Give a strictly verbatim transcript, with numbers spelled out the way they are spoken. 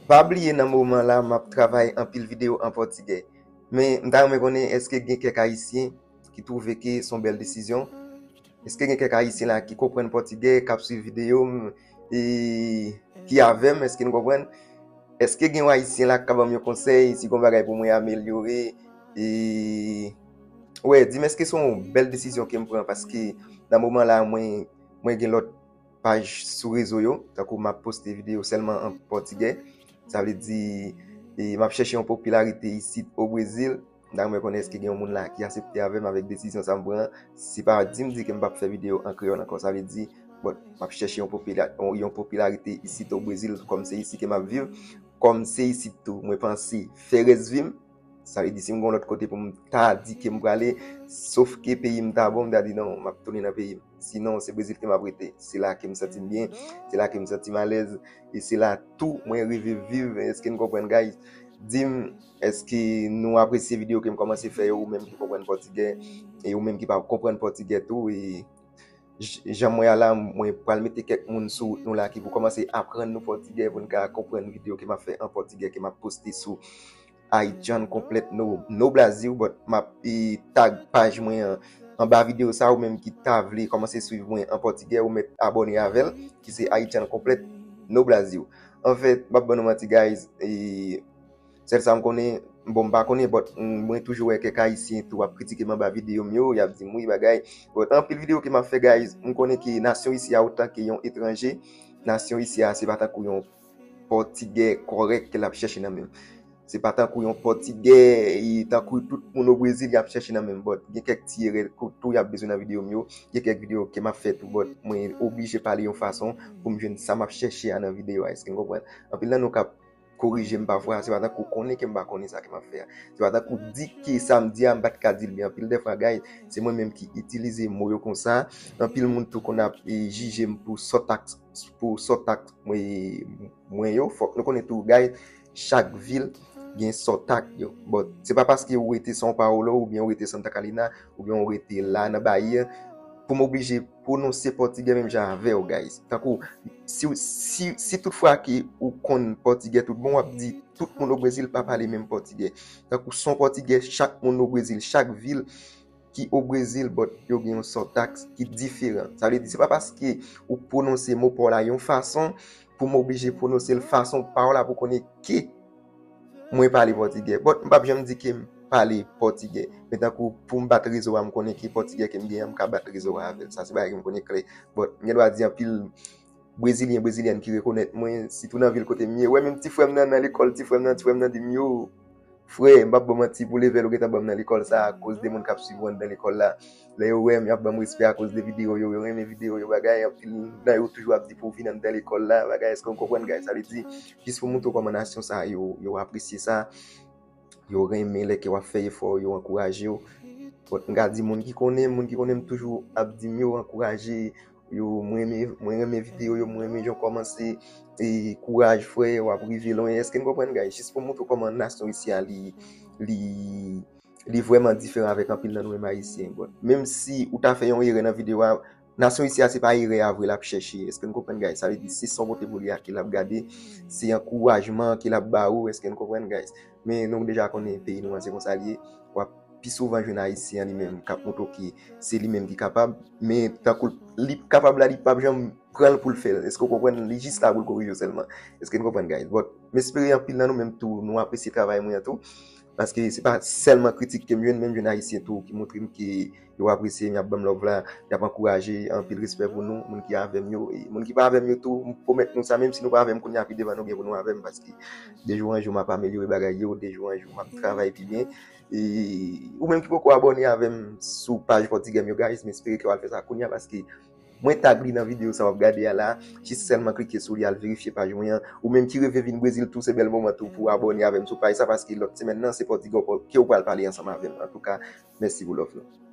Pa bliye nan moman la, m ap travay anpil videyo an pòtigè. Men, m ta renmen konnen, èske gen kèk Ayisyen ki twouve ke se yon bèl desizyon? Èske gen kèk Ayisyen la ki konprann pòtigè, k ap swiv videyo m, e ki avè m? Èske n konprann? Èske gen yon Ayisyen la k ka ban m yon konsèy, si gen yon bagay pou mwen amelyore? E, wè, di m èske se yon bèl desizyon ke m pran, paske nan moman la, mwen, mwen gen lòt paj sou rezo yo, tankou m ap poste videyo sèlman an pòtigè. Sa vle di, e, m ap chèche yon popilarite isit o Brezil. M ta renmen konnen èske gen yon moun la ki aksepte avè m avèk desizyon sa m pran. Se pa di m di ke m p ap fè videyo an kreyòl ankò. Sa vle di, bon, m ap chèche yon popila-, yon, yon popilarite isit o Brezil, kòm se isit ke m ap viv, kòm se isit tou, mwen panse fè rès vi m. Sa vle di, si m gen yon lòt kote pou m ta di ke m prale, sof ke peyi m ta bon, m ta di non, m ap tounen nan peyi m. Sinon, se Brezil ke m ap rete. Se la ke m santi m byen, se la ke m santi m alèz, e se la tou mwen reve viv. Èske n konprann, guys? Di m, èske nou apresye videyo ke m kòmanse fè yo, ou menm ki konprann pòtigè, e ou menm ki pa konprann pòtigè tou, e j-, jan mwen a la, mwen pral mete kèk moun sou wout nou la ki pou kòmanse aprann nou pòtigè, pou n ka konprann videyo ke m ap fè an pòtigè, ke m ap poste sou Haitian Complete no, no Brasil, but m ap, e, tag paj mwen an anba videyo sa, ou menm ki ta vle kòmanse swiv mwen an pòtigè, ou mèt abòne avè l, ki se Haitian Complete no Brasil. Anfèt, m ap ban nou manti, guys, e, sèl sa m konnen, bon, m pa konnen, but, mm, mwen toujou wè kèk Ayisyen tou ap kritike m anba videyo m yo, y ap di m wi bagay. But anpil videyo ke m ap fè, guys, m konnen ke nasyon isi a, otan ke yon etranje, nasyon isi a, se pa tankou yon pòtigè kòrèk ke l ap chèche nan men m. Se pa tankou yon pòtigè, e tankou tout moun o Brezil y ap chèche nan men m, but gen kèk ti erè tou y ap bezwen nan videyo m yo, gen kèk videyo ke m ap fè tou, but mwen oblije pale yon fason pou m jwenn sa m ap chèche a nan videyo a, èske n konprann? Anpil nan nou k ap korije m pafwa, se pa tankou konnen ke m pa konnen sa ke m ap fè a. Se pa tankou di ke sa m di a, m pa t ka di l byen. Anpil dèfwa, guys, se mwen menm ki itilize mo yo konsa. Anpil moun tou konn ap, e, jije m pou sòtak, pou sòtak mwen, mwen yo. Fòk nou konnen tou, guys, chak vil gen sòtak yo. But se pa paske ou rete São Paulo, oubyen ou rete Santa Catarina, oubyen ou rete la nan Bayi a, pou m oblije pwononse pòtigè menm jan avè w, guys. Tankou, si, si, si tout fwa ke ou konn pòtigè tout bon, w ap di tout moun o Brezil pa pale menm pòtigè. Tankou se yon pòtigè, chak moun o Brezil, chak vil ki o Brezil, but yo gen yon sòtaks ki diferan. Sa vle di, se pa paske ou pwononse mo pa w la yon fason, pou m oblije pwononse l fason pa w la pou konnen ke mwen pale pòtigè. But m p ap janm di ke m pale pòtigè. Men tankou pou m bat rezo a, m konnen ke pòtigè ke m gen an, m ka bat rezo a avè l. Sa se bagay ke m konnen klè. But m gen dwa di anpil Brezilyen, Brezilyèn ki rekonèt mwen, sitou nan vil kote m ye. Wè, menm ti frè m nan, nan lekòl, ti frè m nan, ti frè m nan di m, yo, frè, m p ap ba w manti, pou level ou gentan ban m nan lekòl sa, akoz de moun k ap swiv ou anndan lekòl la. Lè yo wè m, y ap ban m respè akoz de videyo yo, yo renmen videyo yo, bagay, anpil nan yo toujou ap di pou w vin anndan lekòl la, bagay, èske w konprann, guys? Sa vle di, jis pou montre w kòman nasyon sa yo, yo apresye sa, yo renmen lè ke w ap fè efò, yo ankouraje w. But m ka di moun ki konnen m, moun ki konnen m toujou ap di m yo ankouraje, yo, mwen renmen, mwen renmen videyo yo, mwen renmen jan w kòmanse, e kouraj frè, w ap rive lwen. Èske n konprann, guys? Jis pou montre w kòman nasyon isi a li, li, li vrèman diferan avèk anpil nan nou menm Ayisyen. But menm si ou ta fè yon erè nan videyo a, nasyon isi a se pa erè a vre l ap chèche. Èske n konprann, guys? Sa vle di se sa w pote pou li a ke l ap gade, se ankourajman ke l ap ba ou. Èske n konprann, guys? Men nou deja konnen peyi nou an se konsa l ye. W ap pi souvan jwenn Ayisyen an li menm k ap montre w ke se li menm ki kapab, men tankou li kapab la, li p ap janm pran l pou l fè l. Èske w konprann? Li jis la pou l korije w sèlman. Èske n konprann, guys? But m espere anpil nan nou menm tou, nou apresye travay mwen an tou. Paske se pa sèlman kritik ke m jwenn, men m jwenn Ayisyen tou ki montre m ke yo apresye m, y ap ban m love la, y ap ankouraje, anpil respè pou nou, moun ki avè m yo, e moun ki pa avè m yo tou, m pwomèt nou sa, menm si nou pa avè m kounye a, pi devan nou gen pou nou avè m, paske de jou an jou m ap amelyore bagay yo, de jou an jou m ap travay pi byen. E ou menm ki poko abòne avè m sou paj pòtigè m yo, guys, m espere ke w al fè sa kounye a, paske mwen tag li nan videyo sa w ap gade a la, jis sèlman klike sou li, al verifye paj mwen an. Ou menm ki reve vin Brezil tou, se bèl moman tou pou w abòne avè m sou paj sa, paske lòt semèn nan, se pòtigè ke w pral pale ansanm avè m. Antouka, mèsi pou love nou.